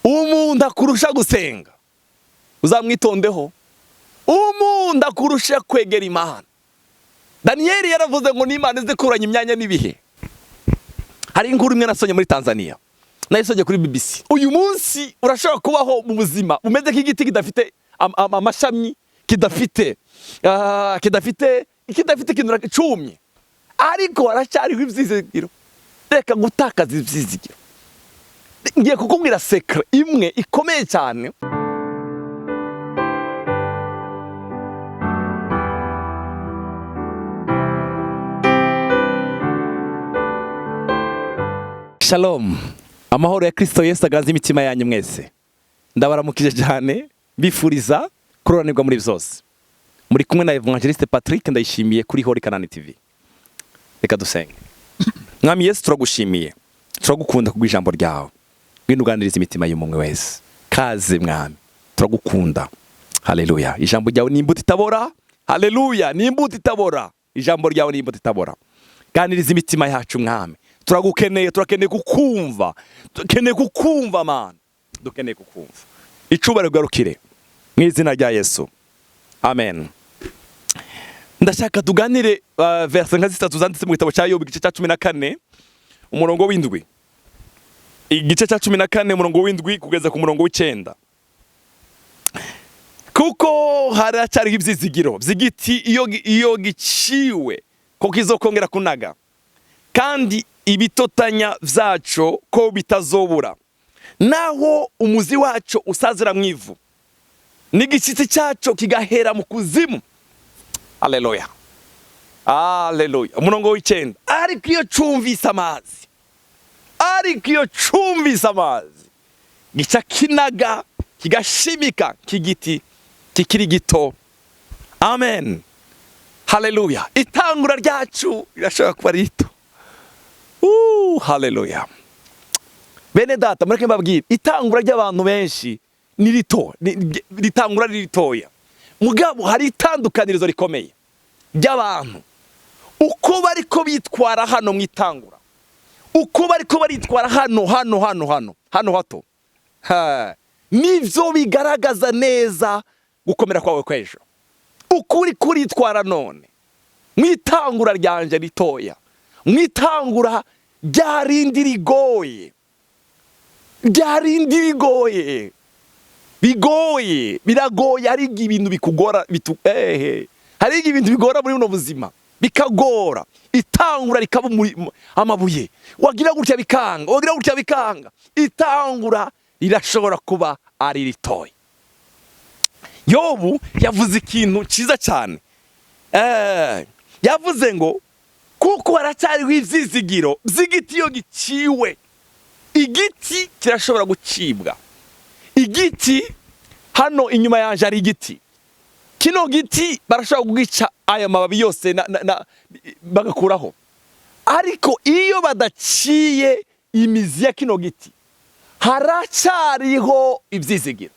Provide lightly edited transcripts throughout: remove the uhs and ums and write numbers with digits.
Umuntu akurusha gusenga uzamwitondeho, umuntu akurusha kwegera Imana. Daniyeli yaravuze ngo n'Imana izikuranya imyanya n'ibihe. Hari inkuru imwe nasomye muri Tanzania, nayisomye kuri BBC. Uyu munsi urashobora kubaho mu buzima bumeze nk'igiti kidafite amashami, kidafite ikintu, cumye, ariko haracyariho ivyizigiro. Reka gutakaza ivyizigiro. Ngiye kukubwira secret imwe ikomeye cyane. Shalom, amahoro ya Kristo Yesu aganze imitima yanyu mwese. Ndabaramukije cyane, mbifuriza kuroranirwa muri byose. Muri kumwe na Evangeliste Patrick Ndayishimiye kuri Holy Canaan TV. Reka dusenge. Mwami Yesu, turagushimiye, turagukunda kubw'ijambo ryawe. Ngwino uganirize imitima y'umuntu wese. Kaze Mwami, turagukunda. Haleluya. Ijambo ryawe ni imbuto itabora. Haleluya, ni imbuto itabora. Ijambo ryawe ni imbuto itabora. Ganiriza imitima yacu Mwami. Turagukeneye, turakeneye kukumva. Dukeneye kukumva Mana. Dukeneye kukumva. Icubahiro garukire mu izina rya Yesu. Amen. Ndashaka tuganire verse nka zitatu zanditse mu gitabo cya Yobu, igice cya 14 umurongo w'indwi. Igice cya 14 umurongo w'indwi kugeza ku murongo w'icenda. Kuko haracyariho ivyizigiro vy'igiti iyo giciwe ko kizokongera kunaga, kandi ibitotanya vyaco ko bitazobura, naho umuzi waco usazira mwivu n'igishitsi cyaco kigahera mu kuzimu. Haleluya, haleluya. Umurongo w'icenda: ariko iyo cumvise amazi, ariko iyo cumvise amazi, gica kinaga kigashimika k'igiti kikiri gito. Amen, haleluya. Itangura ryacu rirashobora kuba rito. Haleluya. Bene data, mureke mbabwire, itangura ry'abantu benshi ni rito, ritangura ari ritoya. Mugabo hari itandukanirizo rikomeye ry'abantu uko bariko bitwara hano mu itangura, uko bariko baritwara hano hano hano hano hano hato. Ha, nivyo bigaragaza neza gukomera kwawe kw'ejo. Uko uri kuritwara none mu itangura ryanje ritoya, mu itangura rya rindi rigoye, rya rindi rigoye, bigoye, biragoye. Hari ibintu bikugora, hari ibintu bigora muri buno buzima, bikagora. Itangura rikaba amabuye, wagira gutya bikanga, wagira gutya bikanga. Itangura rirashobora kuba ari ritoya. Yobu yavuze ikintu cyiza cyane. Yavuze ngo kuko haracyariho ivyizigiro vy'igiti iyo giciwe. Igiti kirashobora gucibwa. Igiti hano inyuma yanje hari igiti. Kino giti barashobora kugica aya mababi yose bagakuraho. Ariko iyo badaciye imizi ya kino giti, haracyariho ivyizigiro.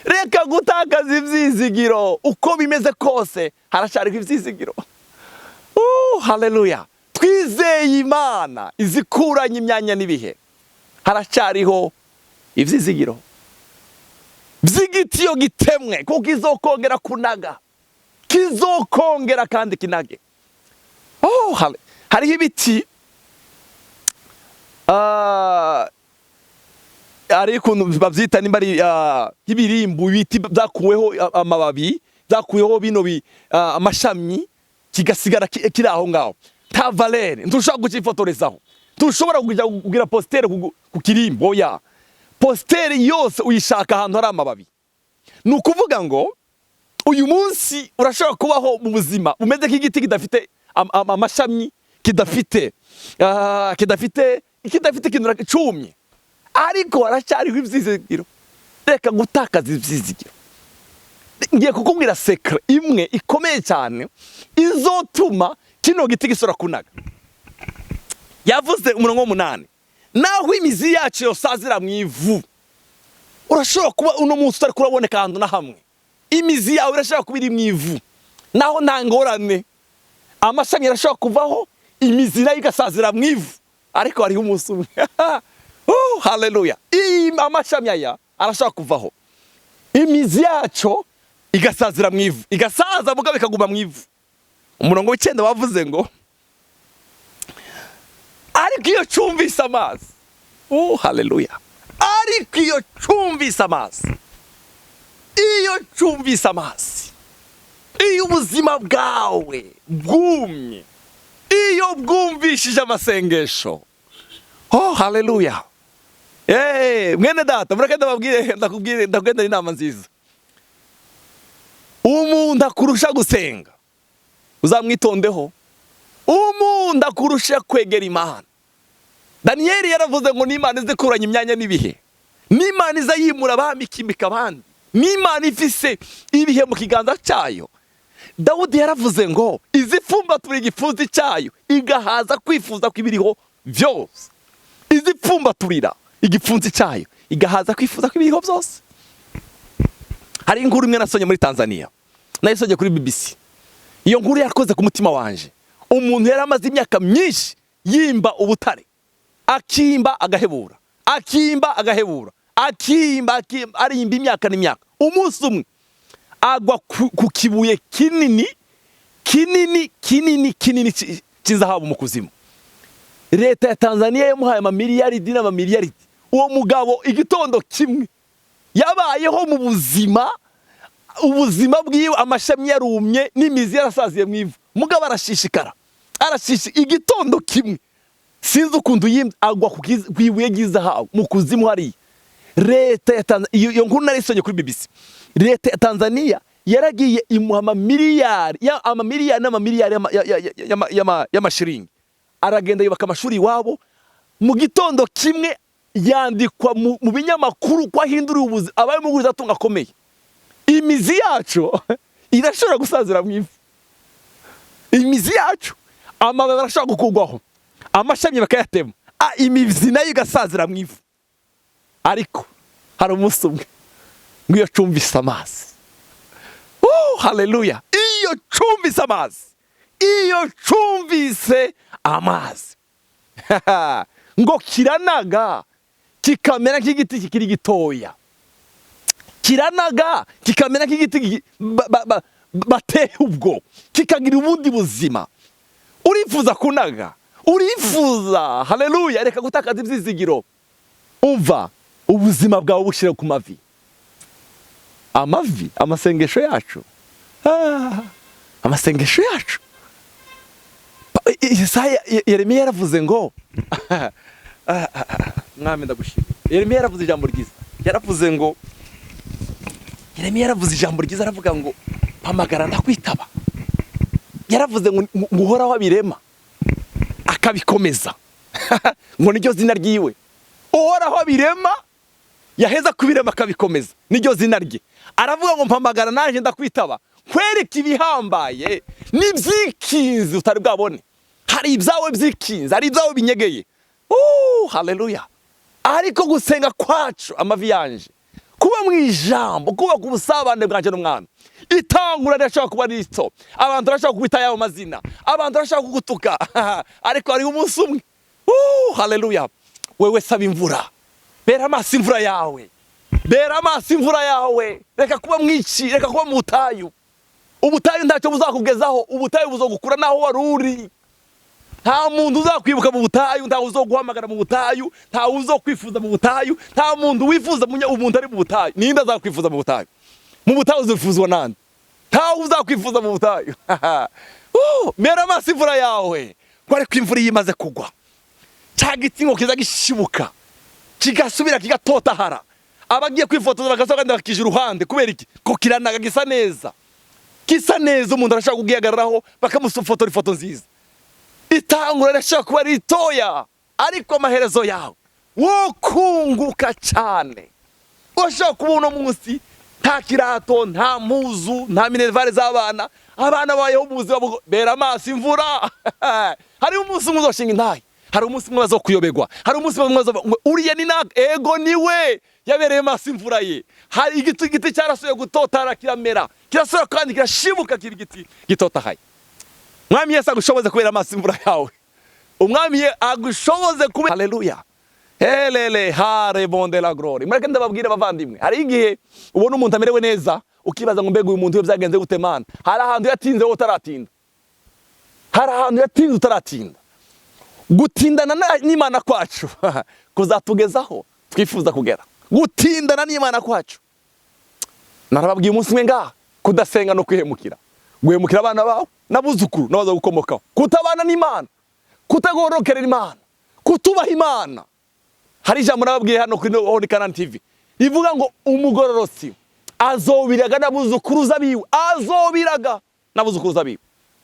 Reka gutakaza ivyizigiro, uko bimeze kose haracyariho ivyizigiro. Haleluya. Twizeye Imana izikuranye imyanya n'ibihe. Haracyariho ivyizigiro vy'igiti iyo gitemwe, kuko kizokongera kunaga, kizokongera kandi kinage. Oh, hariho ibiti, hari ukuntu bavyita, nimba ari nk'ibirimbu, ibiti vyakuweho amababi, vyakuweho bino amashami, kigasigara kiri aho ngaho, nta valeur. Ntushobora kucifotorezaho, ntushobora kuja kugira poster ku kirimbo. Oya, poster yose uyishaka ahantu hari amababi. Ni ukuvuga ngo uyu munsi urashobora kubaho mu buzima bumeze nk'igiti kidafite amashami, kidafite ikintu, cumye, ariko haracyariho ivyizigiro. Reka gutakaza ivyizigiro. Ngiye kukubwira secret imwe ikomeye cyane izotuma kino giti gisora kunaga. Yavuze umurongo w'umunani: naho imizi yacu yosazira mu ivu. Urashobora kuba uno munsi utari kuraboneka ahantu na hamwe, imizi yawe irashobora kuba iri mu ivu, naho nta ngorane. Amashami arashobora kuvaho, imizi nayo igasazira mu ivu, ariko hariho umunsi umwe. Oh, haleluya. Iyi Amashami aya arashobora kuvaho, imizi yaco igasazira mu ivu, igasaza mugabo ikaguma mu ivu. Umurongo w'icenda wavuze ngo: "Ariko iyo cumvise amazi." Oh, haleluya! Ariko iyo cumvise amazi, iyo cumvise amazi, iyo ubuzima bwawe bwumye, iyo bwumvishije amasengesho. Oh, haleluya! Mwene data, mureke ndababwire, ndakubwire, ndakubwira inama nziza. Umuntu akurusha gusenga uzamwitondeho, umuntu akurusha kwegera Imana. Daniyeli yaravuze ngo n'Imana ize kuranya imyanya n'ibihe, n'Imana iza yimura abami ikimika abandi, n'Imana ifise ibihe mu kiganza cyayo. Dawudi yaravuze ngo izipfumbatura igipfunsi cyayo igahaza kwifuza kw'ibiriho byose. Izipfumbaturira igipfunsi cyayo igahaza kwifuza kw'ibiriho byose. Hari inkuru imwe nasonye muri Tanzania, nayisonye kuri BBC. Iyo nkuru yakoze ku mutima wanje. Umuntu yari amaze imyaka myinshi yimba ubutare, akimba agahebura, akimba agahebura, akimba akimba, arimba imyaka n'imyaka. Umunsi umwe agwa ku kibuye kinini kinini kinini kinini cy'izahabu mu kuzimu. Leta ya Tanzania yamuhaye amamiliyaridi n'amamiliyaridi. Uwo mugabo igitondo kimwe yabayeho mu buzima, ubuzima bwiwe amashami yarumye n'imizi yarasaziye mu ivu, mugabo arashishikara, igitondo kimwe sinzi ukuntu yimbye, agwa ku ibuye ry'izahabu mu kuzimu hariya. Leta ya Tanzania, iyo nkuru narisonye kuri BBC, leta ya Tanzania yaragiye imuha amamiliyari amamiliyari n'amamiliyari y'amashiringi. Aragenda yubaka amashuri iwabo. Mu gitondo kimwe yandikwa mu binyamakuru ko ahinduriye ubuzima, abaye umugwizatunga akomeye. Imizi yacu irashobora gusazira mu ivu, imizi yacu, amababi arashobora gukurwaho, amashami bakayatema, imizi nayo igasazira mu ivu. Ariko hari umunsi umwe ngo iyo cumvise amazi. Oh, haleluya! Iyo cumvise amazi, iyo cumvise amazi, ngo kiranaga kikamera nk'igiti kikiri gitoya, kiranaga kikamera nk'igiti bateye ubwo, kikagira ubundi buzima. Urifuza kunaga? Urifuza? Haleluya! Reka gutakaza ibyizigiro. Umva, ubuzima bwawe bushyire ku mavi, amavi, amasengesho yacu. Amasengesho yacu. Yesaya, Yeremiya yaravuze ngo, Mwami ndagushimiye. Yeremiya yaravuze ijambo ryiza, yaravuze ngo, Yeremiya yaravuze ijambo ryiza, aravuga ngo: "Mpamagara ndakwitaba." Yaravuze ngo Uhoraho abirema akabikomeza, ngo niryo zina ryiwe. Uhoraho abirema, yaheza kubirema akabikomeza, niryo zina rye. Aravuga ngo: "Mpamagara naje ndakwitaba, nkwereke ibihambaye n'ibyikinze utari bwabone." Hari ibyawe byikinze, hari ibyawe binyegeye. Haleluya! Ariko gusenga kwacu, amavi yanje, kuba mu ijambo, kubaka ubusabane bwanje n'Umwami. Itangura rirashobora kuba rito, abantu barashobora kubita yayo mazina, abantu barashobora kugutuka, ariko hariho umunsi umwe. Haleluya! Wewe saba imvura, bera amaso imvura yawe, bera amaso imvura yawe. Reka kuba mwici, reka kuba mu butayu. Ubutayu ntacyo buzakugezaho, ubutayu buzogukura naho wari uri. Nta muntu uzakwibuka mu butayu, ntawe uzoguhamagara mu butayu, ntawe uzokwifuza mu butayu. Nta muntu wifuza umuntu ari mu butayu. Ninde azakwifuza mu butayu? Mu butayu uzifuzwa nande? Ntawe uzakwifuza mu butayu. Mera amaso imvura yawe, ngo ariko imvura iyo imaze kugwa, cya giti ngo kiza gishibuka, kigasubira kigatotahara. Abagiye kwifotoza bagasohoka kandi bakija iruhande. Kubera iki? Ko kiranaga, gisa neza, gisa neza. Umuntu arashobora kugihagararaho bakamufotora ifoto nziza. Itangura rirashobora kuba ritoya, ariko amaherezo yawe wo kunguka cyane. Urashobora kuba uno munsi nta kirato, nta mpuzu, nta minerval z'abana, abana bayeho mu buzima bera amaso imvura. Hari umunsi umwe uzoshinga intahe, hari umunsi umwe bazokuyoberwa, hari umunsi umwe ngo uriya ni naka, ego niwe yabereye maso imvura ye. Hari igiti, igiti cyarasuye gutotara, kiramera, kirasubira kandi kirashibuka, kiba igiti gitotahaye. Umwami Yesu agushoboze kubera amaso imvura yawe. Umwami ye agushoboze kubera. Haleluya! Helele hare bonde la glory. Mureke ndababwira abavandimwe, hari igihe ubona umuntu amerewe neza, ukibaza ngo: "Mbega uyu muntu we byagenze gute, Mana?" Hari ahantu yatinze wowe utaratinda, hari ahantu yatinze utaratinda. Gutindana n'Imana kwacu kuzatugezaho twifuza kugera. Gutindana n'Imana kwacu, narababwiye umunsi umwe ngaha, kudasenga no kwihemukira, guhemukira abana bawe n'abuzukuru n'abaza gukomokaho, kutabana n'Imana, kutagororokerera Imana, kutubaha Imana. Hari ijambo nababwiye hano kuri Holy Canaan TV rivuga ngo umugororotsi azobiraga n'abuzukuruza biwe, azobiraga n'abuzukuruza biwe.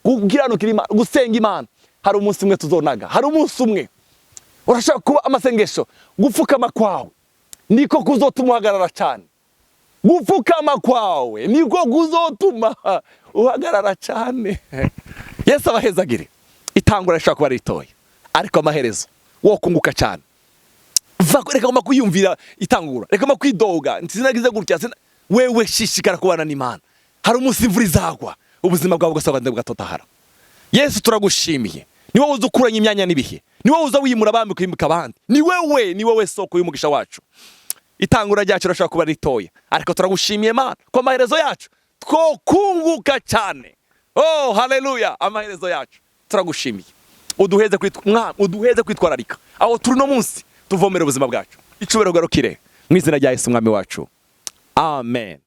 Gukiranukira Imana, gusenga Imana, hari umunsi umwe tuzonaga, hari umunsi umwe urashobora kuba amasengesho, gupfukama kwawe niko kuzotuma uhagarara cyane. Gupfukama kwawe niko kuzotuma uhagarara cyane. Yesu abahezagire. Itangura rishobora kuba ritoya, ariko amaherezo wo kunguka cyane. Va, reka ngomba kwiyumvira itangura, reka ngomba kwidoga, sinagize gutya, wewe shishikara kubana n'Imana. Hari umunsi imvura izagwa, ubuzima bwawe bugasabwa bugatotahara. Yesu, turagushimiye. Ni wowe uza ukuranya imyanya n'ibihe, ni wowe uza wimura abami ukimika abandi, ni wowe soko y'umugisha wacu. Itangura ryacu rirashobora kuba ritoya, ariko turagushimiye Mana ko amaherezo yacu twokunguka cyane. Oh haleluya! Amaherezo yacu, turagushimiye. Uduheze kwitwararika aho turi no munsi, tuvomere ubuzima bwacu. Icubero garukire mu izina rya Yesu umwami wacu, amen.